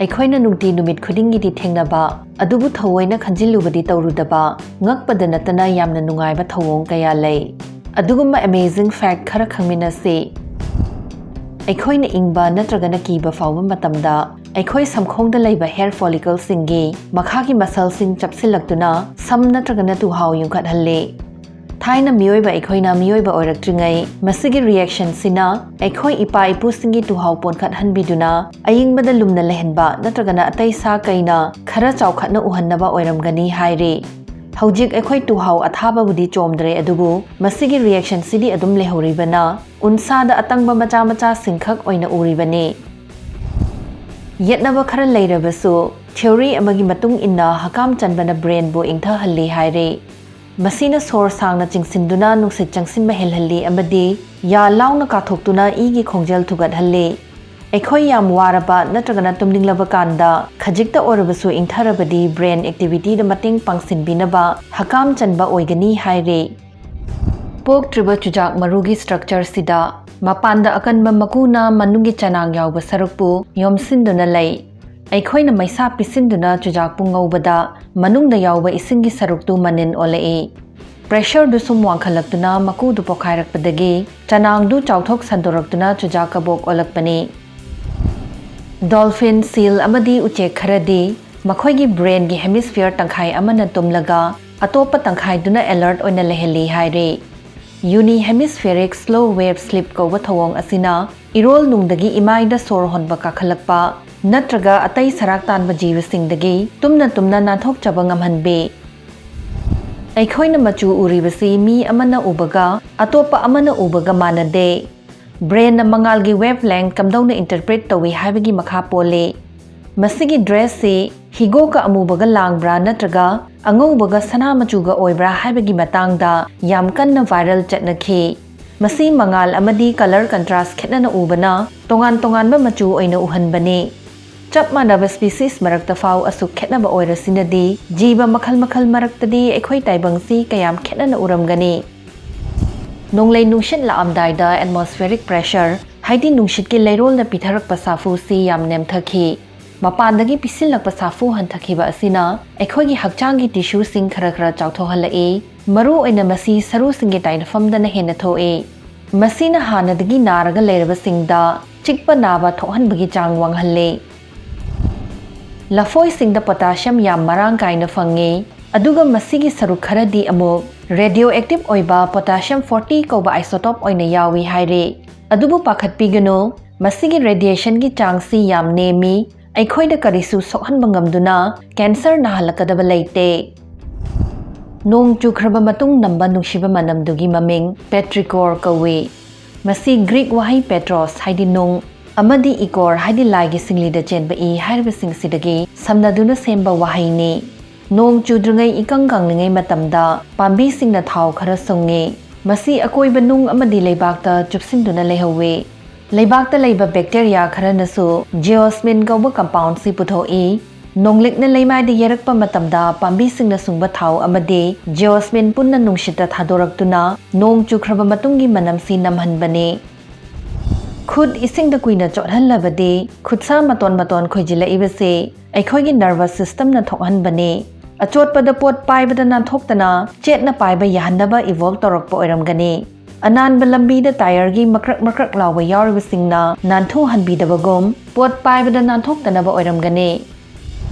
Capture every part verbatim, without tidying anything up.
ꯑꯩꯈꯣꯏꯅ ꯅꯨꯡꯇꯤ ꯅꯨꯃꯤꯠ ꯈꯨꯗꯤꯡꯒꯤꯗꯤ ꯊꯦꯡꯅꯕ, ꯑꯗꯨꯕꯨ ꯊꯑꯣꯏꯅ ꯈꯟꯖꯤꯜꯂꯨꯕꯗꯤ ꯇꯧꯔꯨꯗꯕ, ꯉꯛꯄꯗ ꯅꯠꯇꯅ ꯌꯥꯝꯅ ꯅꯨꯡꯉꯥꯏꯕ ꯊꯧꯑꯣꯡ ꯀꯌꯥ ꯂꯩ꯫ ꯑꯗꯨꯒꯨꯝꯕ amazing fact ꯈꯔ ꯈꯪꯃꯤꯟꯅꯁꯤ꯫ ꯑꯩꯈꯣꯏꯅ ꯏꯪꯕ ꯅꯠꯇ꯭ꯔꯒꯅ ꯀꯤꯕ ꯐꯥꯎꯕ ꯃꯇꯝꯗ, ꯑꯩꯈꯣꯏ ꯁꯝꯈꯣꯡꯗ ꯂꯩꯕ hair follicleꯁꯤꯡꯒꯤ ꯃꯈꯥꯒꯤ muscleꯁꯤꯡ ꯆꯞꯁꯤꯜꯂꯛꯇꯨꯅ ꯁꯝ ꯅꯠꯇ꯭ꯔꯒꯅ ꯇꯨꯍꯥꯎ ꯌꯨꯡꯈꯠꯍꯜꯂꯤ꯫ ꯊꯥꯏꯅ ꯃꯤꯑꯣꯏꯕ ꯑꯩꯈꯣꯏꯅ ꯃꯤꯑꯣꯏꯕ ꯑꯣꯏꯔꯛꯇ꯭ꯔꯤꯉꯩ, ꯃꯁꯤꯒꯤ reactionꯁꯤꯅ ꯑꯩꯈꯣꯏ ꯏꯄꯥ ꯏꯄꯨꯁꯤꯡꯒꯤ ꯇꯨꯍꯥꯎ ꯄꯣꯟꯈꯠꯍꯟꯕꯤꯗꯨꯅ ꯑꯏꯪꯕꯗ ꯂꯨꯝꯅ ꯂꯩꯍꯟꯕ ꯅꯠꯇ꯭ꯔꯒꯅ ꯑꯇꯩ ꯁꯥ ꯀꯩꯅ ꯈꯔ ꯆꯥꯎꯈꯠꯅ ꯎꯍꯟꯅꯕ ꯑꯣꯏꯔꯝꯒꯅꯤ ꯍꯥꯏꯔꯤ꯫ ꯍꯧꯖꯤꯛ ꯑꯩꯈꯣꯏ ꯇꯨꯍꯥꯎ ꯑꯊꯥꯕꯕꯨꯗꯤ ꯆꯣꯝꯗ꯭ꯔꯦ, ꯑꯗꯨꯕꯨ ꯃꯁꯤꯒꯤ reactionꯁꯤꯗꯤ ꯑꯗꯨꯝ ꯂꯩꯍꯧꯔꯤꯕꯅ ꯎꯟꯁꯥꯗ ꯑꯇꯪꯕ ꯃꯆꯥ ꯃꯆꯥꯁꯤꯡꯈꯛ ꯑꯣꯏꯅ ꯎꯔꯤꯕꯅꯤ꯫ ꯌꯦꯠꯅꯕ ꯈꯔ ꯂꯩꯔꯕꯁꯨ, theory ꯑꯃꯒꯤ ꯃꯇꯨꯡ ꯏꯟꯅ ꯍꯀꯥꯝ ꯆꯟꯕꯅ brainꯕꯨ ꯏꯪꯊꯍꯜꯂꯤ ꯍꯥꯏꯔꯤ꯫ ꯃꯁꯤꯅ ꯁꯣꯔ ꯁꯥꯡꯅ ꯆꯤꯡꯁꯤꯟꯗꯨꯅ ꯅꯨꯡꯁꯤꯠ ꯆꯪꯁꯤꯟꯕ ꯍꯦꯜꯍꯜꯂꯤ ꯑꯃꯗꯤ ꯌꯥ ꯂꯥꯎꯅ ꯀꯥꯊꯣꯛꯇꯨꯅ ꯏꯒꯤ ꯈꯣꯡꯖꯦꯜ ꯊꯨꯒꯠꯍꯜꯂꯤ꯫ ꯑꯩꯈꯣꯏ ꯌꯥꯝ ꯋꯥꯔꯕ ꯅꯠꯇ꯭ꯔꯒꯅ ꯇꯨꯝꯅꯤꯡꯂꯕ ꯀꯥꯟꯗ ꯈꯖꯤꯛꯇ ꯑꯣꯏꯔꯕꯁꯨ ꯏꯪꯊꯔꯕꯗꯤ brain activityꯗ ꯃꯇꯦꯡ ꯄꯥꯡꯁꯤꯟꯕꯤꯅꯕ ꯍꯀꯥꯝ ꯆꯟꯕ ꯑꯣꯏꯒꯅꯤ ꯍꯥꯏꯔꯤ꯫ ꯄꯣꯛꯇ꯭ꯔꯤꯕ ꯆꯨꯖꯥꯛ ꯃꯔꯨꯒꯤ structureꯁꯤꯗ ꯃꯄꯥꯟꯗ ꯑꯀꯟꯕ ꯃꯀꯨꯅ ꯃꯅꯨꯡꯒꯤ ꯆꯅꯥꯡ ꯌꯥꯎꯕ ꯁꯔꯨꯛꯄꯨ ꯌꯣꯝꯁꯤꯟꯗꯨꯅ ꯂꯩ꯫ ꯑꯩꯈꯣꯏꯅ ꯃꯩꯁꯥ ꯄꯤꯁꯤꯟꯗꯨꯅ ꯆꯨꯖꯥꯛꯄꯨ ꯉꯧꯕꯗ ꯃꯅꯨꯡꯗ ꯌꯥꯎꯕ ꯏꯁꯤꯡꯒꯤ ꯁꯔꯨꯛꯇꯨ ꯃꯅꯤꯟ ꯑꯣꯜꯂꯛꯏ꯫ Pressureꯗꯨ ꯁꯨꯝ ꯋꯥꯡꯈꯠꯂꯛꯇꯨꯅ ꯃꯀꯨꯗꯨ ꯄꯣꯈꯥꯏꯔꯛꯄꯗꯒꯤ ꯆꯅꯥꯡꯗꯨ ꯆꯥꯎꯊꯣꯛ ꯁꯟꯗꯣꯔꯛꯇꯨꯅ ꯆꯨꯖꯥꯛ ꯀꯕꯣꯛ ꯑꯣꯜꯂꯛꯄꯅꯤ꯫ Dolphin, seal ꯑꯃꯗꯤ ꯎꯆꯦꯛ ꯈꯔꯗꯤ ꯃꯈꯣꯏꯒꯤ brainꯒꯤ hemisphere ꯇꯪꯈꯥꯏ ꯑꯃꯅ ꯇꯨꯝꯂꯒ ꯑꯇꯣꯞꯄ ꯇꯪꯈꯥꯏꯗꯨꯅ alert ꯑꯣꯏꯅ ꯂꯩꯍꯜꯂꯤ ꯍꯥꯏꯔꯤ꯫ Unihemispheric slow wave sleep ꯀꯧꯕ ꯊꯧꯑꯣꯡ ꯑꯁꯤꯅ ꯏꯔꯣꯜ ꯅꯨꯡꯗꯒꯤ ꯏꯃꯥꯏꯗ ꯁꯣꯔ ꯍꯣꯟꯕ ꯀꯥꯈꯠꯂꯛꯄ ꯅꯠꯇ꯭ꯔꯒ ꯑꯇꯩ ꯁꯔꯥꯛ ꯇꯥꯟꯕ ꯖꯤꯕꯁꯤꯡꯗꯒꯤ ꯇꯨꯝꯅ ꯇꯨꯝꯅ ꯅꯥꯟꯊꯣꯛꯆꯕ ꯉꯝꯍꯟꯕꯤ꯫ ꯑꯩꯈꯣꯏꯅ ꯃꯆꯨ ꯎꯔꯤꯕꯁꯤ ꯃꯤ ꯑꯃꯅ ꯎꯕꯒ ꯑꯇꯣꯞꯄ ꯑꯃꯅ ꯎꯕꯒ ꯃꯥꯟꯅꯗꯦ꯫ Brainꯅ ꯃꯉꯥꯜꯒꯤ wavelength ꯀꯝꯗꯧꯅ interpret ꯇꯧꯏ ꯍꯥꯏꯕꯒꯤ ꯃꯈꯥ ꯄꯣꯜꯂꯤ꯫ ꯃꯁꯤꯒꯤ dressꯁꯤ ꯍꯤꯒꯣꯛꯀ ꯑꯃꯨꯕꯒ ꯂꯥꯡꯕ꯭ꯔꯥ ꯅꯠꯇ꯭ꯔꯒ ꯑꯉꯧꯕꯒ ꯁꯅꯥ ꯃꯆꯨꯒ ꯑꯣꯏꯕ꯭ꯔꯥ ꯍꯥꯏꯕꯒꯤ ꯃꯇꯥꯡꯗ ꯌꯥꯝ ꯀꯟꯅ viral ꯆꯠꯅꯈꯤ꯫ ꯃꯁꯤ ꯃꯉꯥꯜ ꯑꯃꯗꯤ colour contrast ꯈꯦꯠꯅꯅ ꯎꯕꯅ ꯇꯣꯉꯥꯟ ꯇꯣꯉꯥꯟꯕ ꯃꯆꯨ ꯑꯣꯏꯅ ꯎꯍꯟꯕꯅꯤ꯫ ꯆꯞ ꯃꯥꯟꯅꯕ species ꯃꯔꯛꯇ ꯐꯥꯎ ꯑꯁꯨꯛ ꯈꯦꯠꯅꯕ ꯑꯣꯏꯔꯁꯤꯅꯗꯤ, ꯖꯤꯕ ꯃꯈꯜ ꯃꯈꯜ ꯃꯔꯛꯇꯗꯤ ꯑꯩꯈꯣꯏ ꯇꯥꯏꯕꯪꯁꯤ ꯀꯌꯥꯝ ꯈꯦꯠꯅꯅ ꯎꯔꯝꯒꯅꯤ? ꯅꯣꯡꯂꯩ ꯅꯨꯡꯁꯤꯠ ꯂꯥꯛꯑꯝꯗꯥꯏꯗ atmospheric pressure, ꯍꯥꯏꯗꯤ ꯅꯨꯡꯁꯤꯠꯀꯤ ꯂꯩꯔꯣꯜꯅ ꯄꯤꯊꯔꯛꯄ ꯁꯥꯐꯨꯁꯤ ꯌꯥꯝ ꯅꯦꯝꯊꯈꯤ꯫ ꯃꯄꯥꯟꯗꯒꯤ ꯄꯤꯁꯤꯜꯂꯛꯄ ꯁꯥꯐꯨ ꯍꯟꯊꯈꯤꯕ ꯑꯁꯤꯅ ꯑꯩꯈꯣꯏꯒꯤ ꯍꯛꯆꯥꯡꯒꯤ ꯇꯤꯁꯨꯁꯤꯡ ꯈꯔ ꯈꯔ ꯆꯥꯎꯊꯣꯛꯍꯜꯂꯛꯏ꯫ ꯃꯔꯨ ꯑꯣꯏꯅ ꯃꯁꯤ ꯁꯔꯨꯁꯤꯡꯒꯤ ꯇꯥꯏꯅꯐꯝꯗꯅ ꯍꯦꯟꯅ ꯊꯣꯛꯏ꯫ ꯃꯁꯤꯅ ꯍꯥꯟꯅꯗꯒꯤ ꯅꯥꯔꯒ ꯂꯩꯔꯕꯁꯤꯡꯗ ꯆꯤꯛꯄ ꯅꯥꯕ ꯊꯣꯛꯍꯟꯕꯒꯤ ꯆꯥꯡ ꯋꯥꯡꯍꯜꯂꯤ꯫ ꯂꯐꯣꯏꯁꯤꯡꯗ potassium ꯌꯥꯝ ꯃꯔꯥꯡ ꯀꯥꯏꯅ ꯐꯪꯉꯤ, ꯑꯗꯨꯒ ꯃꯁꯤꯒꯤ ꯁꯔꯨꯛ ꯈꯔꯗꯤ ꯑꯃꯨꯛ radioactive ꯑꯣꯏꯕ potassium forty ꯀꯧꯕ isotope ꯑꯣꯏꯅ ꯌꯥꯎꯏ ꯍꯥꯏꯔꯤ꯫ ꯑꯗꯨꯕꯨ ꯄꯥꯈꯠꯄꯤꯒꯅꯨ, ꯃꯁꯤꯒꯤ radiationꯒꯤ ꯆꯥꯡꯁꯤ ꯌꯥꯝ ꯅꯦꯝꯃꯤ꯫ ꯑꯩꯈꯣꯏꯗ ꯀꯔꯤꯁꯨ ꯁꯣꯛꯍꯟꯕ ꯉꯝꯗꯨꯅ cancer ꯅꯥꯍꯜꯂꯛꯀꯗꯕ ꯂꯩꯇꯦ꯫ ꯅꯣꯡ ꯆꯨꯈ꯭ꯔꯕ ꯃꯇꯨꯡ ꯅꯝꯕ ꯅꯨꯡꯁꯤꯕ ꯃꯅꯝꯗꯨꯒꯤ ꯃꯃꯤꯡ petrichor ꯀꯧꯏ꯫ ꯃꯁꯤ Greek ꯋꯥꯍꯩ Petros ꯍꯥꯏꯗꯤ ꯅꯨꯡ ꯑꯃꯗꯤ ichor ꯍꯥꯏꯗꯤ ꯂꯥꯏꯒꯤ ꯁꯤꯡꯂꯤꯗ ꯆꯦꯟꯕ ꯏ ꯍꯥꯏꯔꯤꯕꯁꯤꯡ ꯑꯁꯤꯗꯒꯤ ꯁꯝꯅꯗꯨꯅ ꯁꯦꯝꯕ ꯋꯥꯍꯩꯅꯤ꯫ ꯅꯣꯡ ꯆꯨꯗ꯭ꯔꯤꯉꯩ ꯏꯀꯪ ꯀꯪꯂꯤꯉꯩ ꯃꯇꯝꯗ ꯄꯥꯝꯕꯤꯁꯤꯡꯅ ꯊꯥꯎ ꯈꯔ ꯁꯨꯡꯉꯤ꯫ ꯃꯁꯤ ꯑꯀꯣꯏꯕ ꯅꯨꯡ ꯑꯃꯗꯤ ꯂꯩꯕꯥꯛꯇ ꯆꯨꯞꯁꯤꯟꯗꯨꯅ ꯂꯩꯍꯧꯋꯤ꯫ ꯂꯩꯕꯥꯛꯇ ꯂꯩꯕ bacteria ꯈꯔꯅꯁꯨ geosmin ꯀꯧꯕ compoundꯁꯤ ꯄꯨꯊꯣꯛꯏ꯫ ꯅꯣꯡꯂꯤꯛꯅ ꯂꯩꯃꯥꯏꯗ ꯌꯩꯔꯛꯄ ꯃꯇꯝꯗ ꯄꯥꯝꯕꯤꯁꯤꯡꯅ ꯁꯨꯡꯕ ꯊꯥꯎ ꯑꯃꯗꯤ geosmin ꯄꯨꯟꯅ ꯅꯨꯡꯁꯤꯠꯇ ꯊꯥꯗꯣꯔꯛꯇꯨꯅ ꯅꯣꯡ ꯆꯨꯈ꯭ꯔꯕ ꯃꯇꯨꯡꯒꯤ ꯃꯅꯝꯁꯤ ꯅꯝꯍꯟꯕꯅꯤ꯫ ꯈꯨꯠ ꯏꯁꯤꯡꯗ ꯀꯨꯏꯅ ꯆꯣꯠꯍꯜꯂꯕꯗꯤ ꯈꯨꯠꯁꯥ ꯃꯇꯣꯟ ꯃꯇꯣꯟ ꯈꯣꯏꯖꯤꯜꯂꯛꯏꯕꯁꯤ ꯑꯩꯈꯣꯏꯒꯤ nervous systemꯅ ꯊꯣꯛꯍꯟꯕꯅꯤ꯫ ꯑꯆꯣꯠꯄꯗ ꯄꯣꯠ ꯄꯥꯏꯕꯗ ꯅꯥꯟꯊꯣꯛꯇꯅ ꯆꯦꯠꯅ ꯄꯥꯏꯕ ꯌꯥꯍꯟꯅꯕ evolve ꯇꯧꯔꯛꯄ ꯑꯣꯏꯔꯝꯒꯅꯤ꯫ ꯑꯅꯥꯟꯕ ꯂꯝꯕꯤꯗ tireꯒꯤ ꯃꯀ꯭ꯔꯛ ꯃꯀ꯭ꯔꯛ ꯂꯥꯎꯕ ꯌꯥꯎꯔꯤꯕꯁꯤꯡꯅ ꯅꯥꯟꯊꯣꯛꯍꯟꯕꯤꯗꯕꯒꯨꯝ ꯄꯣꯠ ꯄꯥꯏꯕꯗ ꯅꯥꯟꯊꯣꯛꯇꯅꯕ ꯑꯣꯏꯔꯝꯒꯅꯤ꯫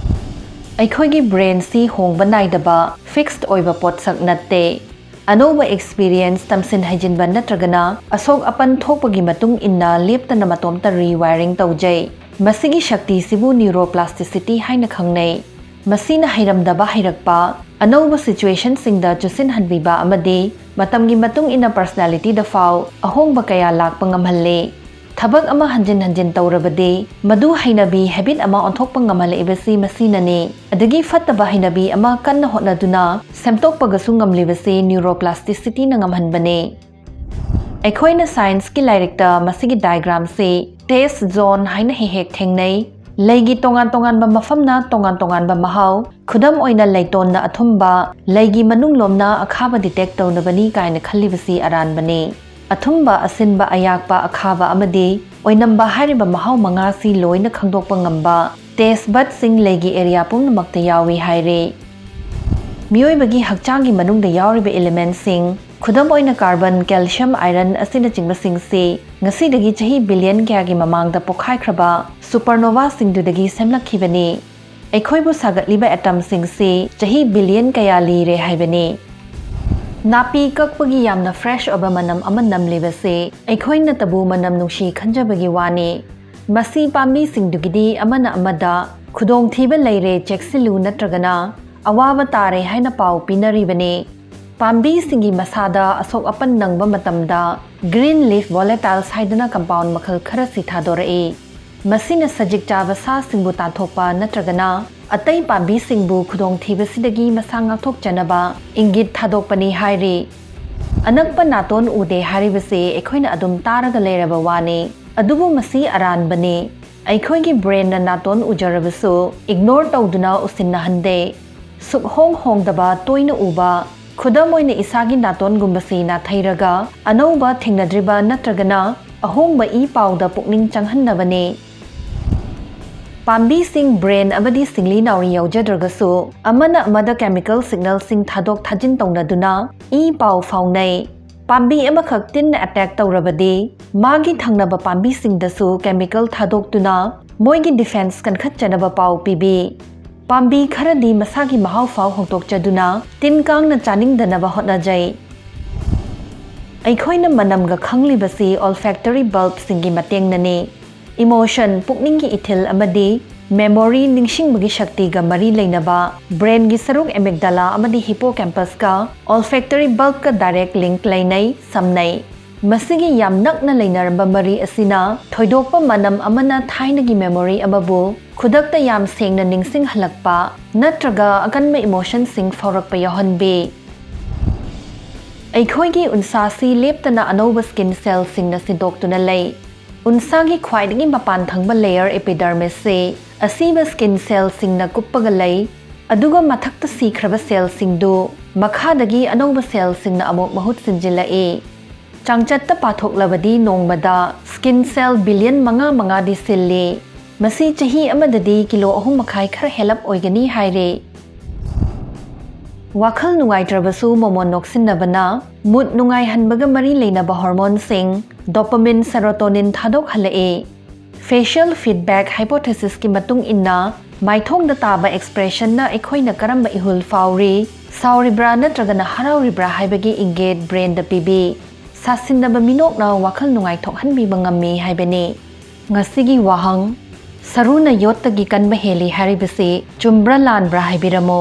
ꯑꯩꯈꯣꯏꯒꯤ brainꯁꯤ ꯍꯣꯡꯕ ꯅꯥꯏꯗꯕ fixed ꯑꯣꯏꯕ ꯄꯣꯠꯁꯛ ꯅꯠꯇꯦ꯫ ꯑꯅꯧꯕ experience, ꯇꯝꯁꯤꯟ ꯍꯩꯖꯤꯟꯕ ꯅꯠꯇ꯭ꯔꯒꯅ ꯑꯁꯣꯛ ꯑꯄꯟ ꯊꯣꯛꯄꯒꯤ ꯃꯇꯨꯡ ꯏꯟꯅ ꯂꯦꯞꯇꯅ ꯃꯇꯣꯝꯇ rewiring ꯇꯧꯖꯩ꯫ ꯃꯁꯤꯒꯤ ꯁꯛꯇꯤꯁꯤꯕꯨ neuroplasticity ꯍꯥꯏꯅ ꯈꯪꯅꯩ꯫ ꯃꯁꯤꯅ ꯍꯩꯔꯝꯗꯕ ꯍꯩꯔꯛꯄ, ꯑꯅꯧꯕ situationꯁꯤꯡꯗ ꯆꯨꯁꯤꯟꯍꯟꯕꯤꯕ ꯑꯃꯗꯤ ꯃꯇꯝꯒꯤ ꯃꯇꯨꯡ ꯏꯟꯅ personalityꯗ ꯐꯥꯎ ꯑꯍꯣꯡꯕ ꯀꯌꯥ ꯂꯥꯛꯄ ꯉꯝꯍꯜꯂꯤ꯫ ꯊꯕꯛ ꯑꯃ ꯍꯟꯖꯤꯟ ꯍꯟꯖꯤꯟ ꯇꯧꯔꯕꯗꯤ ꯃꯗꯨ ꯍꯩꯅꯕꯤ, habit ꯑꯃ ꯑꯣꯟꯊꯣꯛꯄ ꯉꯝꯍꯜꯂꯛꯏꯕꯁꯤ ꯃꯁꯤꯅꯅꯤ꯫ ꯑꯗꯒꯤ ꯐꯠꯇꯕ ꯍꯩꯅꯕꯤ ꯑꯃ ꯀꯟꯅ ꯍꯣꯠꯅꯗꯨꯅ ꯁꯦꯝꯗꯣꯛꯄꯒꯁꯨ ꯉꯝꯂꯤꯕꯁꯤ neuroplasticityꯅ ꯉꯝꯍꯟꯕꯅꯤ꯫ ꯑꯩꯈꯣꯏꯅ scienceꯀꯤ ꯂꯥꯏꯔꯤꯛꯇ ꯃꯁꯤꯒꯤ diagramꯁꯤ taste zone ꯍꯥꯏꯅ ꯍꯦꯛ ꯍꯦꯛ ꯊꯦꯡꯅꯩ꯫ ꯂꯩꯒꯤ ꯇꯣꯉꯥꯟ ꯇꯣꯉꯥꯟꯕ ꯃꯐꯝꯅ ꯇꯣꯉꯥꯟ ꯇꯣꯉꯥꯟꯕ ꯃꯍꯥꯎ, ꯈꯨꯗꯝ ꯑꯣꯏꯅ ꯂꯩꯇꯣꯟꯅ ꯑꯊꯨꯝꯕ, ꯂꯩꯒꯤ ꯃꯅꯨꯡꯂꯣꯝꯅ ꯑꯈꯥꯕ detect ꯇꯧꯅꯕꯅꯤ ꯀꯥꯏꯅ ꯈꯜꯂꯤꯕꯁꯤ ꯑꯔꯥꯟꯕꯅꯤ꯫ ꯑꯊꯨꯝꯕ, ꯑꯁꯤꯟꯕ, ꯑꯌꯥꯛꯄ, ꯑꯈꯥꯕ ꯑꯃꯗꯤ ꯑꯣꯏꯅꯝꯕ ꯍꯥꯏꯔꯤꯕ ꯃꯍꯥꯎ ꯃꯉꯥꯁꯤ ꯂꯣꯏꯅ ꯈꯪꯗꯣꯛꯄ ꯉꯝꯕ ꯇꯦꯁ ꯕꯠꯁꯤꯡ ꯂꯩꯒꯤ ꯑꯦꯔꯤꯌꯥ ꯄꯨꯝꯅꯃꯛꯇ ꯌꯥꯎꯏ ꯍꯥꯏꯔꯤ꯫ ꯃꯤꯑꯣꯏꯕꯒꯤ ꯍꯛꯆꯥꯡꯒꯤ ꯃꯅꯨꯡꯗ ꯌꯥꯎꯔꯤꯕ ꯏꯂꯤꯃꯦꯟꯁꯤꯡ, ꯈꯨꯗꯝ ꯑꯣꯏꯅ ꯀꯥꯔꯕꯟ, ꯀꯦꯜꯁꯤꯌꯝ, ꯑꯥꯏꯔꯟ ꯑꯁꯤꯅꯆꯤꯡꯕꯁꯤꯡꯁꯤ ꯉꯁꯤꯗꯒꯤ ꯆꯍꯤ ꯕꯤꯂꯤꯌꯟ ꯀꯌꯥꯒꯤ ꯃꯃꯥꯡꯗ ꯄꯣꯛꯈꯥꯏꯈ꯭ꯔꯕ ꯁꯨꯄꯔꯅꯣꯚꯥꯁꯤꯡꯗꯨꯗꯒꯤ ꯁꯦꯝꯂꯛꯈꯤꯕꯅꯤ꯫ ꯑꯩꯈꯣꯏꯕꯨ ꯁꯥꯒꯠꯂꯤꯕ ꯑꯦꯇꯝꯁꯤꯡꯁꯤ ꯆꯍꯤ ꯕꯤꯂꯤꯌꯟ ꯀꯌꯥ ꯂꯤꯔꯦ ꯍꯥꯏꯕꯅꯤ꯫ ꯅꯥꯄꯤ ꯀꯛꯄꯒꯤ ꯌꯥꯝꯅ ꯐ꯭ꯔꯦꯁ ꯑꯣꯏꯕ ꯃꯅꯝ ꯑꯃ ꯅꯝꯂꯤꯕꯁꯤ ꯑꯩꯈꯣꯏꯅꯇꯕꯨ ꯃꯅꯝ ꯅꯨꯡꯁꯤ ꯈꯟꯖꯕꯒꯤ ꯋꯥꯅꯤ꯫ ꯃꯁꯤ ꯄꯥꯝꯕꯤꯁꯤꯡꯗꯨꯒꯤꯗꯤ ꯑꯃꯅ ꯑꯃꯗ "ꯈꯨꯗꯣꯡꯊꯤꯕ ꯂꯩꯔꯦ, ꯆꯦꯛꯁꯤꯜꯂꯨ, ꯅꯠꯇ꯭ꯔꯒꯅ ꯑꯋꯥꯕ ꯇꯥꯔꯦ" ꯍꯥꯏꯅ ꯄꯥꯎ ꯄꯤꯅꯔꯤꯕꯅꯤ꯫ ꯄꯥꯝꯕꯤꯁꯤꯡꯒꯤ ꯃꯁꯥꯗ ꯑꯁꯣꯛ ꯑꯄꯟ ꯅꯪꯕ ꯃꯇꯝꯗ green leaf volatiles ꯍꯥꯏꯗꯅ ꯀꯝꯄꯥꯎꯟ ꯃꯈꯜ ꯈꯔꯁꯤ ꯊꯥꯗꯣꯔꯛꯏ꯫ ꯃꯁꯤꯅ ꯁꯖꯤꯛ ꯆꯥꯕ ꯁꯥꯁꯤꯡꯕꯨ ꯇꯥꯟꯊꯣꯛꯄ ꯅꯠꯇ꯭ꯔꯒꯅ ꯑꯇꯩ ꯄꯥꯝꯕꯤꯁꯤꯡꯕꯨ ꯈꯨꯗꯣꯡꯊꯤꯕꯁꯤꯗꯒꯤ ꯃꯁꯥ ꯉꯥꯛꯊꯣꯛꯆꯅꯕ ꯏꯪꯒꯤꯠ ꯊꯥꯗꯣꯛꯄꯅꯤ ꯍꯥꯏꯔꯤ꯫ ꯑꯅꯛꯄ ꯅꯥꯇꯣꯟ ꯎꯗꯦ ꯍꯥꯏꯔꯤꯕꯁꯤ ꯑꯩꯈꯣꯏꯅ ꯑꯗꯨꯝ ꯇꯥꯔꯒ ꯂꯩꯔꯕ ꯋꯥꯅꯤ, ꯑꯗꯨꯕꯨ ꯃꯁꯤ ꯑꯔꯥꯟꯕꯅꯤ꯫ ꯑꯩꯈꯣꯏꯒꯤ ꯕ꯭ꯔꯦꯟꯅ ꯅꯥꯇꯣꯟ ꯎꯖꯔꯕꯁꯨ ꯏꯒꯅꯣꯔ ꯇꯧꯗꯨꯅ ꯎꯁꯤꯟꯅꯍꯟꯗꯦ꯫ ꯁꯨꯛꯍꯣꯡ ꯍꯣꯡꯗꯕ, ꯇꯣꯏꯅ ꯎꯕ, ꯈꯨꯗꯝ ꯑꯣꯏꯅ ꯏꯁꯥꯒꯤ ꯅꯥꯇꯣꯟꯒꯨꯝꯕꯁꯤ ꯅꯥꯊꯩꯔꯒ ꯑꯅꯧꯕ ꯊꯦꯡꯅꯗ꯭ꯔꯤꯕ ꯅꯠꯇ꯭ꯔꯒꯅ ꯑꯍꯣꯡꯕ ꯏ ꯄꯥꯎꯗ ꯄꯨꯛꯅꯤꯡ ꯆꯪꯍꯟꯅꯕꯅꯤ꯫ ꯄꯥꯝꯕꯤꯁꯤꯡ ꯕ꯭ꯔꯦꯟ ꯑꯃꯗꯤ ꯁꯤꯡꯂꯤ ꯅꯥꯎꯔꯤ ꯌꯥꯎꯖꯗ꯭ꯔꯒꯁꯨ, ꯑꯃꯅ ꯑꯃꯗ ꯀꯦꯃꯤꯀꯦꯜ ꯁꯤꯒꯅꯦꯜꯁꯤꯡ ꯊꯥꯗꯣꯛ ꯊꯥꯖꯤꯟ ꯇꯧꯅꯗꯨꯅ ꯏ ꯄꯥꯎ ꯐꯥꯎꯅꯩ꯫ ꯄꯥꯝꯕꯤ ꯑꯃꯈꯛ ꯇꯤꯟꯅ ꯑꯦꯇꯦꯛ ꯇꯧꯔꯕꯗꯤ, ꯃꯥꯒꯤ ꯊꯪꯅꯕ ꯄꯥꯝꯕꯤꯁꯤꯡꯗꯁꯨ ꯀꯦꯃꯤꯀꯦꯜ ꯊꯥꯗꯣꯛꯇꯨꯅ ꯃꯣꯏꯒꯤ ꯗꯤꯐꯦꯟꯁ ꯀꯟꯈꯠꯆꯅꯕ ꯄꯥꯎ ꯄꯤꯕꯤ꯫ ꯄꯥꯝꯕꯤ ꯈꯔꯗꯤ ꯃꯁꯥꯒꯤ ꯃꯍꯥꯎ ꯐꯥꯎ ꯍꯣꯡꯗꯣꯛꯆꯗꯨꯅ ꯇꯤꯟ ꯀꯥꯡꯅ ꯆꯥꯅꯤꯡꯗꯅꯕ ꯍꯣꯠꯅꯖꯩ꯫ ꯑꯩꯈꯣꯏꯅ ꯃꯅꯝꯒ ꯈꯪꯂꯤꯕꯁꯤ olfactory bulbꯁꯤꯡꯒꯤ ꯃꯇꯦꯡꯅꯅꯤ꯫ ꯏꯃꯣꯁꯟ, ꯄꯨꯛꯅꯤꯡꯒꯤ ꯏꯊꯤꯜ, ꯑꯃꯗꯤ ꯃꯦꯃꯣꯔꯤ, ꯅꯤꯡꯁꯤꯡꯕꯒꯤ ꯁꯛꯇꯤꯒ ꯃꯔꯤ ꯂꯩꯅꯕ ꯕ꯭ꯔꯦꯟꯒꯤ ꯁꯔꯨꯛ ꯑꯦꯃꯤꯒꯗꯥꯂꯥ ꯑꯃꯗꯤ ꯍꯤꯄꯣꯀꯦꯝꯄꯁꯀ olfactory bulbꯀ direct link ꯂꯩꯅꯩ, ꯁꯝꯅꯩ꯫ ꯃꯁꯤꯒꯤ ꯌꯥꯝ ꯅꯛꯅ ꯂꯩꯅꯔꯝꯕ ꯃꯔꯤ ꯑꯁꯤꯅ ꯊꯣꯏꯗꯣꯛꯄ ꯃꯅꯝ ꯑꯃꯅ ꯊꯥꯏꯅꯒꯤ ꯃꯦꯃꯣꯔꯤ ꯑꯃꯕꯨ ꯈꯨꯗꯛꯇ ꯌꯥꯝ ꯁꯦꯡꯅ ꯅꯤꯡꯁꯤꯡꯍꯜꯂꯛꯄ ꯅꯠꯇ꯭ꯔꯒ ꯑꯀꯟꯕ ꯏꯃꯣꯁꯟꯁꯤꯡ ꯐꯥꯎꯔꯛꯄ ꯌꯥꯎꯍꯟꯕꯤ꯫ ꯑꯩꯈꯣꯏꯒꯤ ꯎꯟꯁꯥꯁꯤ ꯂꯦꯞꯇꯅ ꯑꯅꯧꯕ ꯁ꯭ꯀꯤꯟ ꯁꯦꯜꯁꯤꯡꯅ ꯁꯤꯟꯗꯣꯛꯇꯨꯅ ꯂꯩ꯫ ꯎꯟꯁꯥꯒꯤ ꯈ꯭ꯋꯥꯏꯗꯒꯤ ꯃꯄꯥꯟ ꯊꯪꯕ ꯂꯦꯌꯔ, ꯑꯦꯄꯤꯗꯔꯃꯤꯁꯁꯤ ꯑꯁꯤꯕ ꯁ꯭ꯀꯤꯟ ꯁꯦꯜꯁꯤꯡꯅ ꯀꯨꯞꯄꯒ ꯂꯩ, ꯑꯗꯨꯒ ꯃꯊꯛꯇ ꯁꯤꯈ꯭ꯔꯕ ꯁꯦꯜꯁꯤꯡꯗꯨ ꯃꯈꯥꯗꯒꯤ ꯑꯅꯧꯕ ꯁꯦꯜꯁꯤꯡꯅ ꯑꯃꯨꯛ ꯃꯍꯨꯠ ꯁꯤꯟꯖꯤꯜꯂꯛꯏ꯫ ꯆꯥꯡꯆꯠꯇ ꯄꯥꯊꯣꯛꯂꯕꯗꯤ ꯅꯣꯡꯃꯗ ꯁ꯭ꯀꯤꯟ ꯁꯦꯜ ꯕꯤꯂꯤꯌꯟ ꯃꯉꯥ ꯃꯉꯥꯗꯤ ꯁꯤꯜꯂꯤ꯫ ꯃꯁꯤ ꯆꯍꯤ ꯑꯃꯗꯗꯤ ꯀꯤꯂꯣ ꯑꯍꯨꯝ ꯃꯈꯥꯏ ꯈꯔ ꯍꯦꯜꯂꯞ ꯑꯣꯏꯒꯅꯤ ꯍꯥꯏꯔꯦ꯫ ꯋꯥꯈꯜ ꯅꯨꯡꯉꯥꯏꯇ꯭ꯔꯕꯁꯨ ꯃꯃꯣꯟ ꯅꯣꯛꯁꯤꯟꯅꯕꯅ ꯃꯨꯠ ꯅꯨꯡꯉꯥꯏꯍꯟꯕꯒ ꯃꯔꯤ ꯂꯩꯅꯕ ꯍꯣꯔꯃꯣꯟꯁꯤꯡ ꯗꯣꯄꯥꯃꯤꯟ, ꯁꯦꯔꯣꯇꯣꯅꯤꯟ ꯊꯥꯗꯣꯛꯍꯜꯂꯛꯏ꯫ ꯐꯦꯁꯤꯌꯦꯜ ꯐꯤꯗꯕꯦꯛ ꯍꯥꯏꯄꯣꯊꯦꯁꯤꯁꯀꯤ ꯃꯇꯨꯡ ꯏꯟꯅ, ꯃꯥꯏꯊꯣꯡꯗ ꯇꯥꯕ ꯑꯦꯛꯁꯄ꯭ꯔꯦꯁꯟꯅ ꯑꯩꯈꯣꯏꯅ ꯀꯔꯝꯕ ꯏꯍꯨꯜ ꯐꯥꯎꯔꯤ, ꯁꯥꯎꯔꯤꯕ꯭ꯔꯥ ꯅꯠꯇ꯭ꯔꯒꯅ ꯍꯔꯥꯎꯔꯤꯕ꯭ꯔꯥ ꯍꯥꯏꯕꯒꯤ ꯏꯪꯒꯤꯠ ꯕ꯭ꯔꯦꯟꯗ ꯄꯤꯕꯤ꯫ ꯁꯥꯁꯤꯟꯅꯕ ꯃꯤꯅꯣꯛꯅ ꯋꯥꯈꯜ ꯅꯨꯡꯉꯥꯏꯊꯣꯛꯍꯟꯕꯤꯕ ꯉꯝꯃꯤ ꯍꯥꯏꯕꯅꯤ꯫ ꯉꯁꯤꯒꯤ ꯋꯥꯍꯪ: ꯁꯔꯨꯅ ꯌꯣꯠꯇꯒꯤ ꯀꯟꯕ ꯍꯦꯜꯂꯤ ꯍꯥꯏꯔꯤꯕꯁꯤ ꯆꯨꯝꯕ꯭ꯔꯥ ꯂꯥꯟꯕ꯭ꯔꯥ ꯍꯥꯏꯕꯤꯔꯝꯃꯨ꯫